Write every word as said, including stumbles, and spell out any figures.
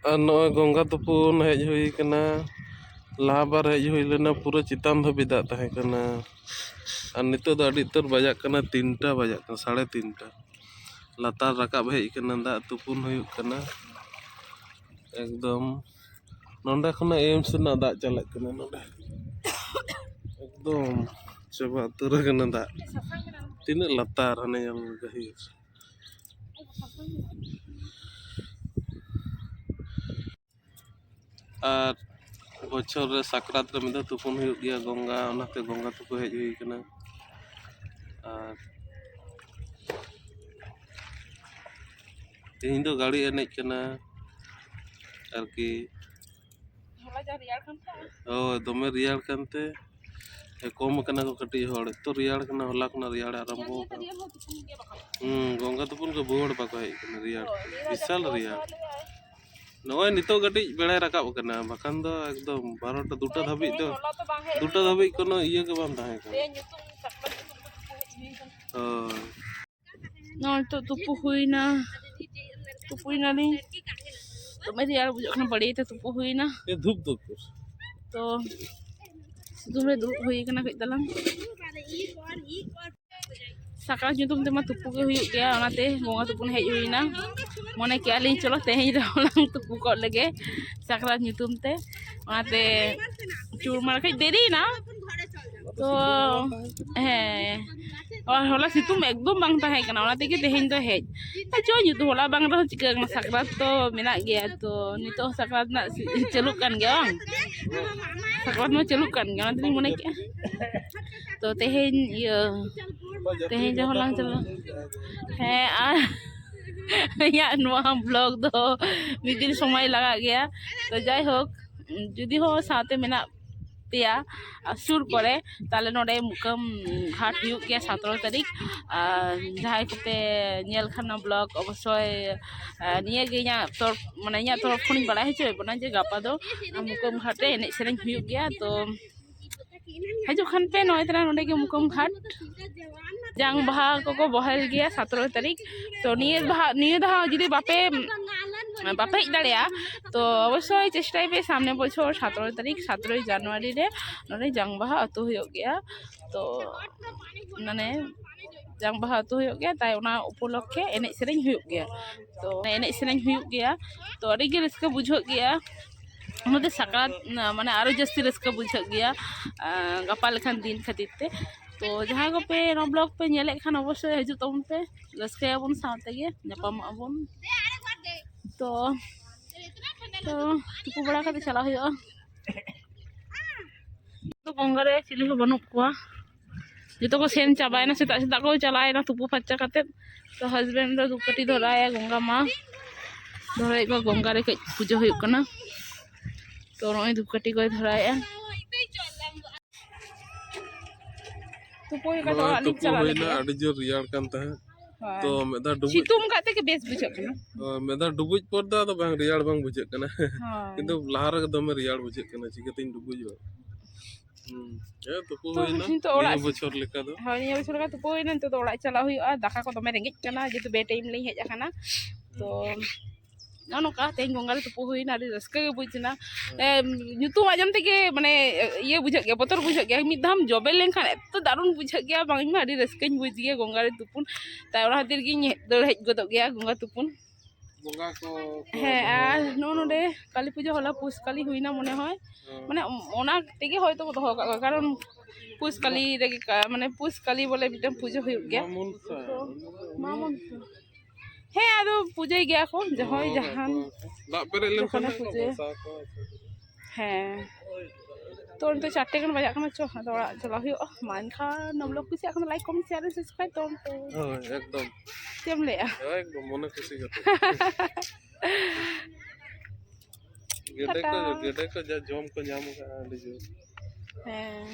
ᱟᱨ ᱱᱚᱜᱼᱚᱭ ᱜᱚᱝᱜᱟ ᱛᱩᱯᱩᱱ ᱦᱮᱡ ᱦᱩᱭ ᱠᱟᱱᱟ᱾ ᱞᱟᱦᱟ ᱵᱟᱨ ᱦᱮᱡ ᱦᱩᱭ ᱞᱮᱱᱟ, ᱯᱩᱨᱟᱹ ᱪᱮᱛᱟᱱ ᱫᱷᱟᱹᱵᱤᱡ ᱫᱟᱜ ᱛᱟᱦᱮᱸ ᱠᱟᱱᱟ᱾ ᱟᱨ ᱱᱤᱛᱚᱜ ᱫᱚ ᱟᱹᱰᱤ ᱩᱛᱟᱹᱨ ᱵᱟᱡᱟᱜ ᱠᱟᱱᱟ, ᱛᱤᱱᱴᱟ ᱵᱟᱡᱟᱜ ᱠᱟᱱᱟ, ᱥᱟᱲᱮ ᱛᱤᱱᱴᱟ᱾ ᱞᱟᱛᱟᱨ ᱨᱟᱠᱟᱵ ᱦᱮᱡ ᱠᱟᱱᱟ ᱫᱟᱜ, ᱛᱩᱯᱩᱱ ᱦᱩᱭᱩᱜ ᱠᱟᱱᱟ᱾ ᱮᱠᱫᱚᱢ ᱱᱚᱸᱰᱮ ᱠᱷᱚᱱᱟᱜ ᱮᱢᱥ ᱨᱮᱱᱟᱜ ᱫᱟᱜ ᱪᱟᱞᱟᱜ ᱠᱟᱱᱟ ᱱᱚᱸᱰᱮ᱾ ᱮᱠᱫᱚᱢ ᱪᱟᱵᱟ ᱩᱛᱟᱹᱨ ᱟᱠᱟᱱᱟ ᱫᱟᱜ᱾ ᱛᱤᱱᱟᱹᱜ ᱞᱟᱛᱟᱨ, ᱦᱟᱱᱮ ᱧᱮᱞ ᱢᱮ ᱜᱟᱹᱦᱤᱨ᱾ ᱟᱨ ᱵᱚᱪᱷᱚᱨ ᱨᱮ ᱥᱟᱠᱨᱟᱛ ᱨᱮ ᱢᱤᱫ ᱫᱷᱟᱣ ᱛᱩᱯᱩᱱ ᱦᱩᱭᱩᱜ ᱜᱮᱭᱟ ᱜᱚᱝᱜᱟ, ᱚᱱᱟᱛᱮ ᱜᱚᱝᱜᱟ ᱛᱩᱯᱩ ᱦᱮᱡ ᱦᱩᱭ ᱠᱟᱱᱟ᱾ ᱟᱨ ᱛᱮᱦᱮᱧ ᱫᱚ ᱜᱟᱹᱲᱤ ᱮᱱᱮᱡ ᱠᱟᱱᱟ ᱟᱨᱠᱤ᱾ ᱦᱚᱞᱟ ᱡᱟ ᱨᱮᱭᱟᱲ ᱠᱟᱱ ᱛᱟᱦᱮᱸᱜ᱾ ᱦᱳᱭ, ᱫᱚᱢᱮ ᱨᱮᱭᱟᱲ ᱠᱟᱱᱛᱮ ᱠᱚᱢ ᱠᱟᱱᱟ ᱠᱚ ᱠᱟᱹᱴᱤᱡ ᱦᱚᱲ᱾ ᱮᱛᱚ ᱨᱮᱭᱟᱲ ᱠᱟᱱᱟ, ᱦᱚᱞᱟ ᱠᱷᱚᱱᱟᱜ ᱨᱮᱭᱟᱲ ᱟᱨᱟᱢᱵᱚ ᱠᱟᱱᱟ᱾ ᱦᱩᱸ, ᱜᱚᱝᱜᱟ ᱛᱩᱯᱩᱱ ᱠᱚ ᱵᱚᱦᱩ ᱦᱚᱲ ᱵᱟᱠᱚ ᱦᱮᱡ ᱠᱟᱱᱟ, ᱨᱮᱭᱟᱲ ᱛᱮ᱾ ᱵᱤᱥᱟᱞ ᱨᱮᱭᱟᱲ᱾ ᱱᱚᱜᱼᱚᱭ ᱱᱤᱛᱚᱜ ᱠᱟᱹᱴᱤᱡ ᱵᱮᱲᱟᱭ ᱨᱟᱠᱟᱵ ᱠᱟᱱᱟ, ᱵᱟᱠᱷᱟᱱ ᱫᱚ ᱮᱠᱫᱚᱢ ᱵᱟᱨᱚᱴᱟ, ᱫᱩᱴᱟ ᱫᱷᱟᱹᱵᱤᱡ ᱫᱚ, ᱫᱩᱴᱟ ᱫᱷᱟᱹᱵᱤᱡ ᱠᱳᱱᱳ ᱤᱭᱟᱹ ᱜᱮ ᱵᱟᱝ ᱛᱟᱦᱮᱸ ᱠᱟᱱᱟ᱾ ᱦᱳᱭ᱾ ᱱᱚᱜᱼᱚᱭ ᱱᱤᱛᱚᱜ ᱛᱩᱯᱩ ᱦᱩᱭᱱᱟ, ᱛᱩᱯᱩᱭᱱᱟᱞᱤᱧ᱾ ᱫᱚᱢᱮ ᱨᱮᱭᱟᱲ ᱵᱩᱡᱷᱟᱹᱜ ᱠᱟᱱᱟ, ᱵᱟᱹᱲᱤᱡ ᱛᱮ ᱛᱩᱯᱩ ᱦᱩᱭᱱᱟ᱾ ᱮ, ᱫᱷᱩᱯ, ᱫᱷᱩᱯ᱾ ᱛᱚ ᱥᱤᱛᱩᱝ ᱨᱮ ᱫᱩᱲᱩᱵ ᱦᱩᱭ ᱠᱟᱱᱟ ᱠᱟᱹᱡ ᱛᱟᱞᱟᱝ᱾ ᱥᱟᱠᱨᱟᱛ ᱧᱩᱛᱩᱢ ᱛᱮᱢᱟ ᱛᱩᱯᱩ ᱜᱮ ᱦᱩᱭᱩᱜ ᱜᱮᱭᱟ, ᱚᱱᱟᱛᱮ ᱜᱚᱝᱜᱟ ᱛᱩᱯᱩᱱ ᱦᱮᱡ ᱦᱩᱭᱱᱟ᱾ ᱢᱚᱱᱮ ᱠᱮᱜᱼᱟ ᱞᱤᱧ ᱪᱚᱞᱚ ᱛᱮᱦᱮᱧ ᱨᱮᱦᱚᱸ ᱞᱟᱝ ᱛᱩᱯᱩ ᱠᱚᱜ ᱞᱮᱜᱮ ᱥᱟᱠᱨᱟᱛ ᱧᱩᱛᱩᱢ ᱛᱮ, ᱚᱱᱟᱛᱮ ᱪᱩᱲᱢᱟᱲ ᱠᱟᱹᱡ ᱫᱮᱨᱤᱭᱮᱱᱟ᱾ ᱛᱚ ᱦᱮᱸ, ᱟᱨ ᱦᱚᱞᱟ ᱥᱤᱛᱩᱝ ᱮᱠᱫᱚᱢ ᱵᱟᱝ ᱛᱟᱦᱮᱸ ᱠᱟᱱᱟ, ᱚᱱᱟ ᱛᱮᱜᱮ ᱛᱮᱦᱮᱧ ᱫᱚ ᱦᱮᱡ᱾ ᱟᱨ ᱪᱚ ᱧᱩᱛᱩᱢ ᱦᱚᱞᱟ ᱵᱟᱝ ᱨᱮᱦᱚᱸ ᱪᱤᱠᱟᱹ ᱠᱟᱱᱟ, ᱥᱟᱠᱨᱟᱛ ᱛᱚ ᱢᱮᱱᱟᱜ ᱜᱮᱭᱟ, ᱛᱚ ᱱᱤᱛᱚᱜ ᱦᱚᱸ ᱥᱟᱠᱨᱟᱛ ᱨᱮᱱᱟᱜ ᱥᱤ-, ᱪᱟᱹᱞᱩᱜ ᱠᱟᱱ ᱜᱮᱭᱟ ᱵᱟᱝ? ᱥᱟᱠᱨᱟᱛ ᱢᱟ ᱪᱟᱹᱞᱩᱜ ᱠᱟᱱ ᱜᱮᱭᱟ, ᱚᱱᱟ ᱛᱮᱞᱤᱧ ᱢᱚᱱᱮ ᱠᱮᱜᱼᱟ᱾ ᱛᱚ ᱛᱮᱦᱮᱧ ᱤᱭᱟᱹ, ᱛᱮᱦᱮᱧ ᱡᱟᱦᱟᱸ ᱞᱟᱝ ᱪᱟᱞᱟᱜᱼᱟ, ᱦᱮᱸ, ᱟᱨ ᱤᱧᱟᱹᱜ ᱱᱚᱣᱟ vlog ᱫᱚ ᱢᱤᱫ ᱫᱤᱱ ᱥᱚᱢᱚᱭ ᱞᱟᱜᱟᱜ ᱜᱮᱭᱟ᱾ ᱛᱚ ᱡᱟᱭᱦᱳᱠ, ᱡᱩᱫᱤ ᱦᱚᱸ ᱥᱟᱶᱛᱮ ᱢᱮᱱᱟᱜ ᱯᱮᱭᱟ ᱟᱨ ᱥᱩᱨ ᱠᱚᱨᱮ, ᱛᱟᱦᱞᱮ ᱱᱚᱰᱮ ᱢᱩᱠᱟᱹᱢ ᱜᱷᱟᱴ ᱦᱩᱭᱩᱜ ᱜᱮᱭᱟ ᱥᱟᱛᱨᱚ ᱛᱟᱹᱨᱤᱠᱷ᱾ ᱟᱨ ᱡᱟᱦᱟᱸᱭ ᱠᱚᱯᱮ ᱧᱮᱞ ᱠᱷᱟᱱ ᱱᱚᱣᱟ vlog, ᱚᱵᱚᱥᱥᱳᱭ, ᱟᱨ ᱱᱤᱭᱟᱹ ᱜᱮ ᱤᱧᱟᱹᱜ ᱛᱚᱨᱚᱯ, ᱢᱟᱱᱮ ᱤᱧᱟᱹᱜ ᱛᱚᱨᱚᱯ ᱠᱷᱚᱱᱤᱧ ᱵᱟᱲᱟᱭ ᱦᱚᱪᱚᱭᱮᱫ ᱵᱚᱱᱟ ᱡᱮ ᱜᱟᱯᱟ ᱫᱚ ᱢᱩᱠᱟᱹᱢ ᱜᱷᱟᱴ ᱨᱮ ᱮᱱᱮᱡ ᱥᱮᱨᱮᱧ ᱦᱩᱭᱩᱜ ᱜᱮᱭᱟ᱾ ᱛᱚ ᱦᱤᱡᱩᱜ ᱠᱷᱟᱱ ᱯᱮ ᱱᱚᱜᱼᱚᱭ ᱛᱟᱨᱟ ᱱᱚᱰᱮ ᱜᱮ ᱢᱩᱠᱟᱹᱢ ᱜᱷᱟᱴ᱾ ᱡᱟᱝ ᱵᱟᱦᱟ ᱠᱚᱠᱚ ᱵᱚᱦᱮᱞ ᱜᱮᱭᱟ ᱥᱟᱛᱨᱚ ᱛᱟᱹᱨᱤᱠᱷ᱾ ᱛᱚ ᱱᱤᱭᱟᱹ ᱫᱷᱟᱣ, ᱱᱤᱭᱟᱹ ᱫᱷᱟᱣ ᱡᱩᱫᱤ ᱵᱟᱯᱮ ᱵᱟᱯᱮ ᱦᱮᱡ ᱫᱟᱲᱮᱭᱟᱜᱼᱟ, ᱛᱚ ᱚᱵᱚᱥᱥᱳᱭ ᱪᱮᱥᱴᱟᱭ ᱯᱮ ᱥᱟᱢᱱᱮ ᱵᱚᱪᱷᱚᱨ ᱥᱟᱛᱨᱚ ᱛᱟᱹᱨᱤᱠᱷ, ᱥᱟᱛᱨᱚᱭ ᱡᱟᱱᱩᱣᱟᱨᱤ ᱨᱮ ᱱᱚᱰᱮ ᱡᱟᱝ ᱵᱟᱦᱟ ᱟᱹᱛᱩ ᱦᱩᱭᱩᱜ ᱜᱮᱭᱟ᱾ ᱛᱚ ᱢᱟᱱᱮ ᱡᱟᱝ ᱵᱟᱦᱟ ᱟᱹᱛᱩ ᱦᱩᱭᱩᱜ ᱜᱮᱭᱟ, ᱛᱟᱭ ᱚᱱᱟ ᱩᱯᱚᱞᱚᱠᱠᱷᱮ ᱮᱱᱮᱡ ᱥᱮᱨᱮᱧ ᱦᱩᱭᱩᱜ ᱜᱮᱭᱟ᱾ ᱛᱚ ᱮᱱᱮᱡ ᱥᱮᱨᱮᱧ ᱦᱩᱭᱩᱜ ᱜᱮᱭᱟ, ᱛᱚ ᱟᱹᱰᱤ ᱜᱮ ᱨᱟᱹᱥᱠᱟᱹ ᱵᱩᱡᱷᱟᱹᱜ ᱜᱮᱭᱟ᱾ ᱚᱱᱟᱛᱮ ᱥᱟᱠᱨᱟᱛ ᱢᱟᱱᱮ ᱟᱨᱚ ᱡᱟᱹᱥᱛᱤ ᱨᱟᱹᱥᱠᱟᱹ ᱵᱩᱡᱷᱟᱹᱜ ᱜᱮᱭᱟ, ᱟᱨ ᱜᱟᱯᱟ ᱞᱮᱠᱟᱱ ᱫᱤᱱ ᱠᱷᱟᱹᱛᱤᱨ ᱛᱮ᱾ ᱛᱚ ᱡᱟᱦᱟᱸᱭ ᱠᱚᱯᱮ ᱱᱚᱣᱟ ᱵᱞᱚᱜ ᱯᱮ ᱧᱮᱞᱮᱫ ᱠᱷᱟᱱ ᱚᱵᱚᱥᱥᱳᱭ ᱦᱤᱡᱩᱜ ᱛᱟᱵᱚᱱ ᱯᱮ, ᱨᱟᱹᱥᱠᱟᱹᱭᱟᱵᱚᱱ, ᱥᱟᱶ ᱛᱮᱜᱮ ᱧᱟᱯᱟᱢᱚᱜ ᱟᱵᱚᱱ᱾ ᱛᱚ ᱛᱚ ᱛᱩᱯᱩ ᱵᱟᱲᱟ ᱠᱟᱛᱮ ᱪᱟᱞᱟᱜ ᱦᱩᱭᱩᱜᱼᱟ᱾ ᱛᱚ ᱜᱚᱝᱜᱟ ᱨᱮ ᱪᱤᱞᱤ ᱦᱚᱸ ᱵᱟᱹᱱᱩᱜ ᱠᱚᱣᱟ, ᱡᱚᱛᱚ ᱠᱚ ᱥᱮᱱ ᱪᱟᱵᱟᱭᱮᱱᱟ, ᱥᱮᱛᱟᱜ ᱥᱮᱛᱟᱜ ᱠᱚ ᱪᱟᱞᱟᱣᱮᱱᱟ ᱛᱩᱯᱩ ᱯᱷᱟᱨᱪᱟ ᱠᱟᱛᱮ᱾ ᱛᱚ ᱦᱟᱡᱵᱮᱱᱰ ᱫᱚ ᱫᱷᱩᱯᱠᱟᱹᱴᱷᱤ ᱫᱷᱚᱨᱟᱭᱟ, ᱜᱚᱝᱜᱟ ᱢᱟ ᱫᱷᱚᱨᱟᱭᱮᱫ ᱠᱚᱣᱟ, ᱜᱚᱝᱜᱟ ᱨᱮ ᱠᱟᱹᱡ ᱯᱩᱡᱟᱹ ᱦᱩᱭᱩᱜ ᱠᱟᱱᱟ᱾ ᱛᱚ ᱱᱚᱜᱼᱚᱭ ᱫᱷᱩᱯᱠᱟᱹᱴᱷᱤ ᱠᱚᱭ ᱫᱷᱚᱨᱟᱭᱮᱫᱼᱟ᱾ ᱛᱩᱯᱩ ᱦᱩᱭ ᱠᱟᱛᱮ ᱱᱚᱜᱼᱚᱭ ᱚᱲᱟᱜ ᱞᱤᱧ ᱛᱩᱯᱩ ᱪᱟᱞᱟᱜ ᱦᱩᱭᱱᱟ, ᱞᱟᱹᱜᱤᱫ᱾ ᱟᱹᱰᱤ ᱡᱳᱨ ᱨᱮᱭᱟᱲ ᱠᱟᱱ ᱛᱟᱦᱮᱸᱫ᱾ ᱦᱳᱭ᱾ ᱛᱚ ᱢᱤᱫ ᱫᱷᱟᱣ ᱰᱩᱵᱩᱡ ᱥᱤᱛᱩᱝ ᱠᱟᱜ ᱛᱮᱜᱮ ᱵᱮᱥ ᱵᱩᱡᱷᱟᱹᱜ ᱠᱟᱱᱟ᱾ ᱦᱳᱭ, ᱢᱤᱫ ᱫᱷᱟᱣ ᱰᱩᱵᱩᱡ ᱯᱚᱨ ᱫᱚ ᱟᱫᱚ ᱵᱟᱝ, ᱨᱮᱭᱟᱲ ᱵᱟᱝ ᱵᱩᱡᱷᱟᱹᱜ ᱠᱟᱱᱟ᱾ ᱦᱳᱭ᱾ ᱠᱤᱱᱛᱩ ᱞᱟᱦᱟ ᱨᱮᱜᱮ ᱫᱚᱢᱮ ᱨᱮᱭᱟᱲ ᱵᱩᱡᱷᱟᱹᱜ ᱠᱟᱱᱟ, ᱪᱤᱠᱟᱹᱛᱤᱧ ᱰᱩᱵᱩᱡᱚᱜᱼᱟ? ᱦᱩᱸ᱾ ᱦᱮᱸ, ᱛᱩᱯᱩ ᱛᱚ ᱦᱩᱭᱱᱟ ᱱᱤᱛᱚᱜ ᱚᱲᱟᱜ ᱱᱤᱭᱟᱹ ᱵᱚᱪᱷᱚᱨ ᱞᱮᱠᱟ ᱫᱚ᱾ ᱦᱳᱭ, ᱱᱤᱭᱟᱹ ᱵᱚᱪᱷᱚᱨ ᱞᱮᱠᱟ ᱛᱩᱯᱩ ᱦᱩᱭᱱᱟ᱾ ᱱᱤᱛᱚᱜ ᱫᱚ ᱚᱲᱟᱜ ᱪᱟᱞᱟᱜ ᱦᱩᱭᱩᱜᱼᱟ, ᱫᱟᱠᱟ ᱠᱚ ᱫᱚᱢᱮ ᱨᱮᱸᱜᱮᱡ ᱠᱟᱱᱟ, ᱡᱮᱦᱮᱛᱩ ᱵᱮ ᱴᱟᱭᱤᱢ ᱞᱤᱧ ᱦᱮᱡ ᱟᱠᱟᱱᱟ᱾ ᱛᱚ ᱱᱚᱜᱼᱚ ᱱᱚᱝᱠᱟ ᱛᱮᱦᱮᱧ ᱜᱚᱝᱜᱟ ᱨᱮ ᱛᱩᱯᱩ ᱦᱩᱭᱱᱟ, ᱟᱹᱰᱤ ᱨᱟᱹᱥᱠᱟᱹ ᱜᱮ ᱵᱩᱡᱽ ᱮᱱᱟ᱾ ᱮ, ᱧᱩᱛᱩᱢ ᱟᱸᱡᱚᱢ ᱛᱮᱜᱮ ᱢᱟᱱᱮ ᱤᱭᱟᱹ ᱵᱩᱡᱷᱟᱹᱜ ᱜᱮᱭᱟ, ᱵᱚᱛᱚᱨ ᱵᱩᱡᱷᱟᱹᱜ ᱜᱮᱭᱟ᱾ ᱢᱤᱫ ᱫᱷᱟᱣ ᱡᱚᱵᱮ ᱞᱮᱱᱠᱷᱟᱱ ᱮᱛᱚ ᱫᱟᱨᱩᱱ ᱵᱩᱡᱷᱟᱹᱜ ᱜᱮᱭᱟ, ᱵᱟᱝ ᱤᱧ ᱢᱟ ᱟᱹᱰᱤ ᱨᱟᱹᱥᱠᱟᱹᱧ ᱵᱩᱡᱽ ᱜᱮᱭᱟ ᱜᱚᱝᱜᱟ ᱨᱮ ᱛᱩᱯᱩᱱ᱾ ᱛᱟᱭ ᱚᱱᱟ ᱠᱷᱟᱹᱛᱤᱨ ᱜᱤᱧ ᱫᱟᱹᱲ ᱦᱮᱡ ᱜᱚᱫᱚᱜ ᱜᱮᱭᱟ ᱜᱚᱝᱜᱟ ᱛᱩᱯᱩᱱ᱾ ᱵᱚᱸᱜᱟ ᱠᱚ ᱠᱚ ᱦᱮᱸ, ᱫᱚᱦᱚ ᱟᱨ ᱟᱠᱟᱫ ᱱᱚᱜᱼᱚ ᱠᱚᱣᱟ᱾ ᱱᱚᱰᱮ ᱠᱟᱹᱞᱤ ᱯᱩᱡᱟᱹ ᱦᱚᱞᱟ ᱯᱩᱥ ᱠᱟᱹᱞᱤ ᱦᱩᱭᱱᱟ ᱢᱚᱱᱮ ᱦᱚᱭ, ᱦᱮᱸ᱾ ᱢᱟᱱᱮ ᱚᱱᱟ ᱛᱮᱜᱮ ᱦᱚᱭᱛᱳ ᱠᱚ ᱫᱚᱦᱚ ᱟᱠᱟᱫ ᱠᱚᱣᱟ, ᱠᱟᱨᱚᱱ ᱯᱩᱥ ᱠᱟᱹᱞᱤ ᱨᱮᱜᱮ ᱠᱟ-, ᱢᱟᱱᱮ ᱯᱩᱥ ᱠᱟᱹᱞᱤ ᱵᱚᱞᱮ ᱢᱤᱫᱴᱟᱝ ᱯᱩᱡᱟᱹ ᱦᱩᱭᱩᱜ ᱜᱮᱭᱟ᱾ ᱢᱟᱢᱚᱱ ᱥᱟ-, ᱛᱚ, ᱢᱟᱢᱚᱱ ᱥᱟ-, ᱦᱮᱸ, ᱟᱫᱚ ᱯᱩᱡᱟᱹᱭ ᱜᱮᱭᱟ ᱠᱚ ᱡᱟᱦᱟᱸᱭ ᱦᱳᱭ, ᱡᱟᱦᱟᱱ ᱦᱳᱭ, ᱦᱳᱭ᱾ ᱫᱟᱜ ᱯᱮᱨᱮᱡ ᱞᱮᱱᱠᱷᱟᱱ ᱡᱚᱠᱷᱚᱱᱮ ᱦᱟᱸᱜ ᱠᱚ ᱯᱩᱡᱟᱹᱭᱟ᱾ ᱵᱷᱟᱥᱟᱣ ᱠᱚᱣᱟ᱾ ᱦᱮᱸ, ᱛᱚ ᱱᱤᱛᱚᱜ ᱪᱟᱨᱴᱮ ᱜᱟᱱ ᱵᱟᱡᱟᱜ ᱠᱟᱱᱟ, ᱪᱚ ᱟᱫᱚ ᱚᱲᱟᱜ ᱪᱟᱞᱟᱜ ᱦᱩᱭᱩᱜᱼᱟ᱾ ᱢᱟ ᱮᱱᱠᱷᱟᱱ ᱱᱚᱣᱟ ᱵᱞᱚᱜ ᱠᱩᱥᱤᱭᱟᱜ ᱠᱷᱟᱱ ᱫᱚ ᱞᱟᱭᱤᱠ, ᱠᱚᱢᱮᱱᱴ, ᱥᱮᱭᱟᱨ, ᱥᱟᱵᱥᱠᱨᱟᱭᱤᱵ ᱛᱟᱵᱚᱱ ᱯᱮ᱾ ᱦᱳᱭ, ᱮᱠᱫᱚᱢ᱾ ᱪᱮᱫ ᱮᱢ ᱞᱟᱹᱭᱮᱜᱼᱟ? ᱦᱳᱭ, ᱮᱠᱫᱚᱢ ᱢᱚᱱᱮ ᱠᱩᱥᱤ ᱠᱟᱛᱮ᱾ ᱜᱮᱰᱮ ᱠᱚ, ᱴᱟᱴᱟ᱾ ᱜᱮᱰᱮ ᱠᱚ ᱡᱟ ᱡᱚᱢ ᱠᱚ ᱧᱟᱢ ᱠᱟᱜᱼᱟ ᱟᱹᱰᱤ ᱡᱳᱨ᱾ ᱦᱮᱸ᱾